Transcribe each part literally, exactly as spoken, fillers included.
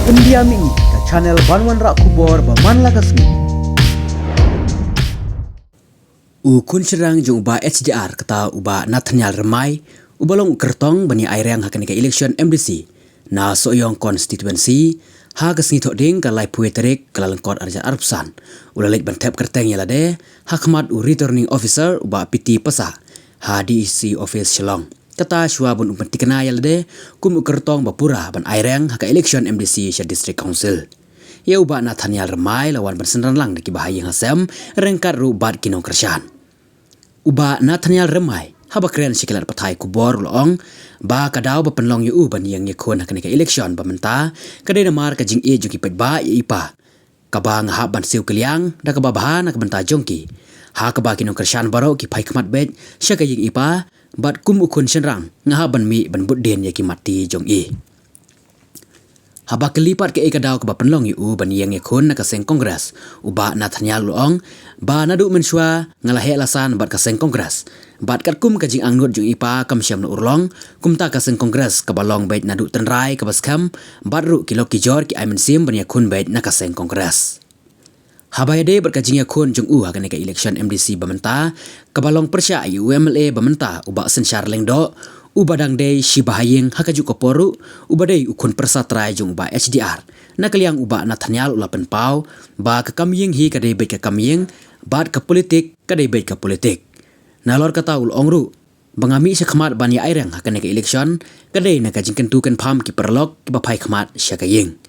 India Mini, ka channel ban wanrah khubor ba man la ka sngi. U khun shynrang jong u Bah H D R, kata u Bah Nathaniel Remai, uba long u kyrtong ban ïa aireng ha kane ka election M D C na Sohiong constituency, ha ka sngi Thohdieng ka laiphew tarik Kyllalyngkot arhajar arphew san, u la leit ban thep kyrteng ïa lade ha khmat u returning officer u Bah P T Passah ha D E C office Shillong. Kata shuwa ban u pyntikna ïa lade kum u kyrtong ba pura ban aireng ha ka election M D C sha District Council. Ïa u Bah Nathaniel Remai la wan ban synran lang da ki bahaïing hasem, ryngkat ruh bad ki nongkyrshan. U Bah Nathaniel Remai, haba kren sha ki lad pathai khubor, u la ong ba ka daw ba pynlong ïa u ban ïeng ïakhun ha kane ka election ba mynta ka dei namar ka jingïeit jong ki paidbah ïa i Pa, kaba nga hap ban siew kylliang da kaba bha na ka bynta jong ki, ha kaba ki nongkyrshan baroh ki phai khmat beit sha ka ïing i Pa, bad kum u khun shynrang nga hap ban mih ban bud dien ïa ki mat ti jong i. Haba kylli pat kaei ka daw kaba pynlong ïa u ban ïeng ïakhun na ka seng Congress, u Bah Nathaniel u la ong ba naduh mynshuwa nga la heh la san bad ka seng Congress, bad katkum ka jingangnud jong i Pa kam shym la urlong, kumta ka seng Congress kaba long beit naduh tynrai kaba skhem, bad ruh ki lok ki jor ki ai mynsiem ban ïakhun beit na ka seng Congress. Haba ïadei bad ka jingïakhun jong u ha kane ka election M D C ba mynta, kaba long pyrshah ïa u M L A ba mynta u Bah Synshar Lyngdoh, uba dang dei shi bahaïing ha kajuh ka por ruh, uba dei u khun pyrsa trai jong u Bah H D R. Na ka liang u Bah Nathaniel u la pynpaw ba ka kam ïing hi ka dei beit ka kam ïing, bad ka politik ka dei beit ka politik. Nalor kata u la ong ruh ba nga mih sha khmat ban ïa aireng ha kane ka election ka dei na ka jingkyntu kynpham ki paralok kiba phai khmat sha ka ïing.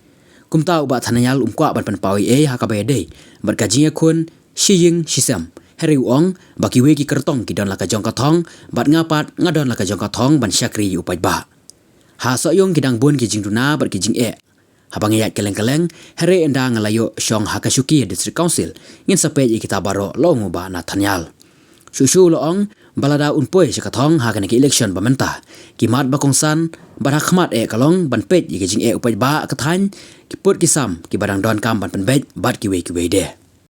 Kumta u Bah Nathaniel um kwah ban pynpaw ei ei ha kaba ïadei bad ka jingïakhun shi ïing shi sem, hynrei u ong ba kiwei ki kyrtong ki don la ka jong ka thong, bad nga pat nga don la ka jong ka thong ban shakri ïa u paidbah. Ha Sohiong ki dang bun ki jingduna bad ki jingeh. Haba nga ïaid kylleng kylleng, hynrei ynda nga la ïoh shong ha ka shuki District Council, ngin sa peit ïa kita baroh, la ong u Bah Nathaniel. Shuh shuh u la ong ba lada un poi sha ka thong ha kane ka election ba mynta, ki mat ba kongsan bad ha khmat eh ka long ban peit ïa ka jingeh u paidbah ka thaiñ, ki pud ki sam kiba dang donkam ban pynbeit bad kiwei kiwei de.